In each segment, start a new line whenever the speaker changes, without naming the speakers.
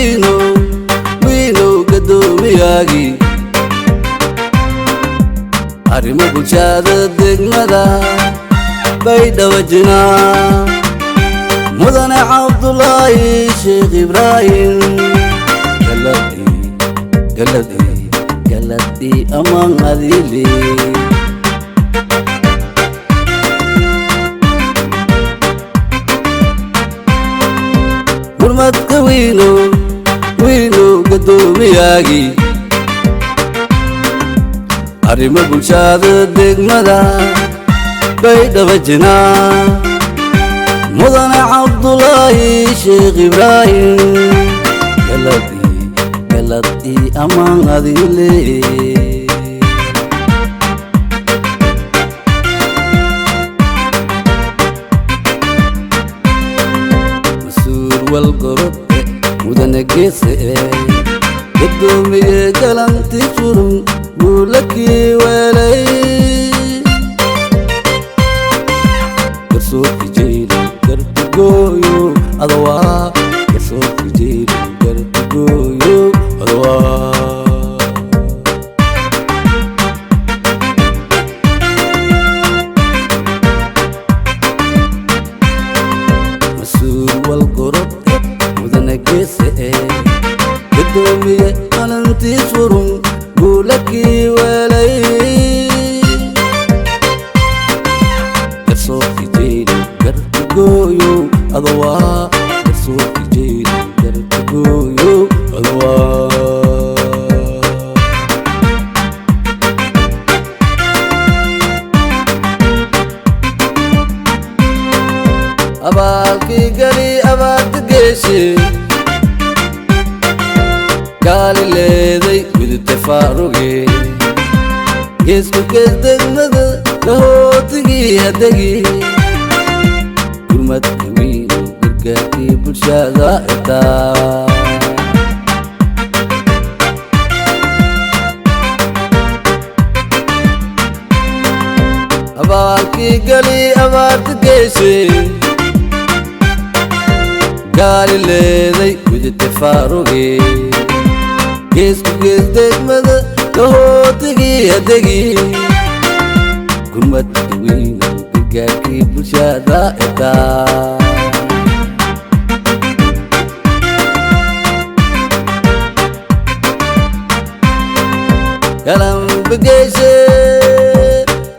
Wiino wiino gadoomiyaagii arrimo bulshada degmada Baydhabo jinaa mudane Cabdulaahi Sheekh Ibraahim galadii galadii galadii amaan adili. Gurmadka wiino wiino gadoomiyaagii arrimo bulshada degmada Baydhabo jinaa mudane Cabdulaahi Sheekh Ibraahim galadii galadii amaan adile. Mas-uul walgorode mudane geese gadoomiye galanti surun guulakii weelay garsoorki jeylo gartugooyo adawaa garsoorki jeylo gartugooyo adawaa. Mas-uul walgorode mudane geese gadoomiye galanti surun guulakii weelay garsoorki jeylo gartugooyo adawaa garsoorki jeylo gartugooyo adawaa. Abaalkii gali abaarta geeshe gaali leeday gudubta faaruge geesku gees degmada lahootigii hadegi gurmadka wiino gargaarkii bulshada itaa. Abaalkii gali abaarta geeshe gaali leeday gudubta faaruge geesku gees degmada lahootigii hadegi gurmadka wiino gargaarkii bulshada itaa. Galanbageeshe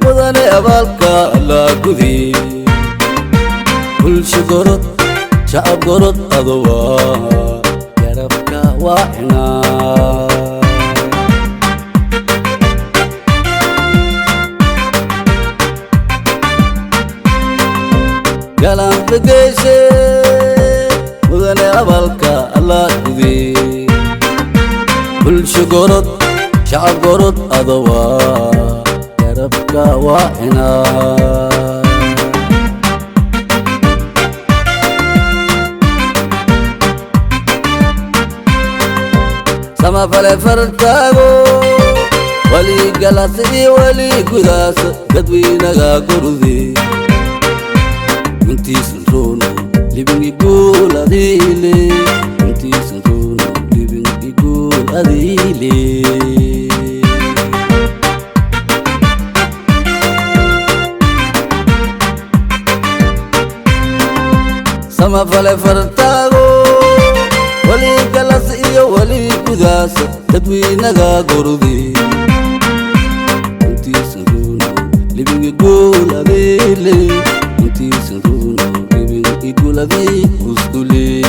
mudane abaalka laa gudi bulsho gorod shacab gorod adowaa garabka waa cinaa. Galanbageeshe mudane abaalka allaa gudi bulsho gorod shacab gorod adowaa garabka waa cinaa. Samafale fartaago wali galas iyo wali gudaas dadweynaga gorde intiisan roono libin iguul adiile intiisan roono libin iguul adiile. Samafale fartaago wali galas iyo wali gudaas dadweynaga gorde intiisan roono libin iguul adiile intiisan roono libin iguul adii uskule.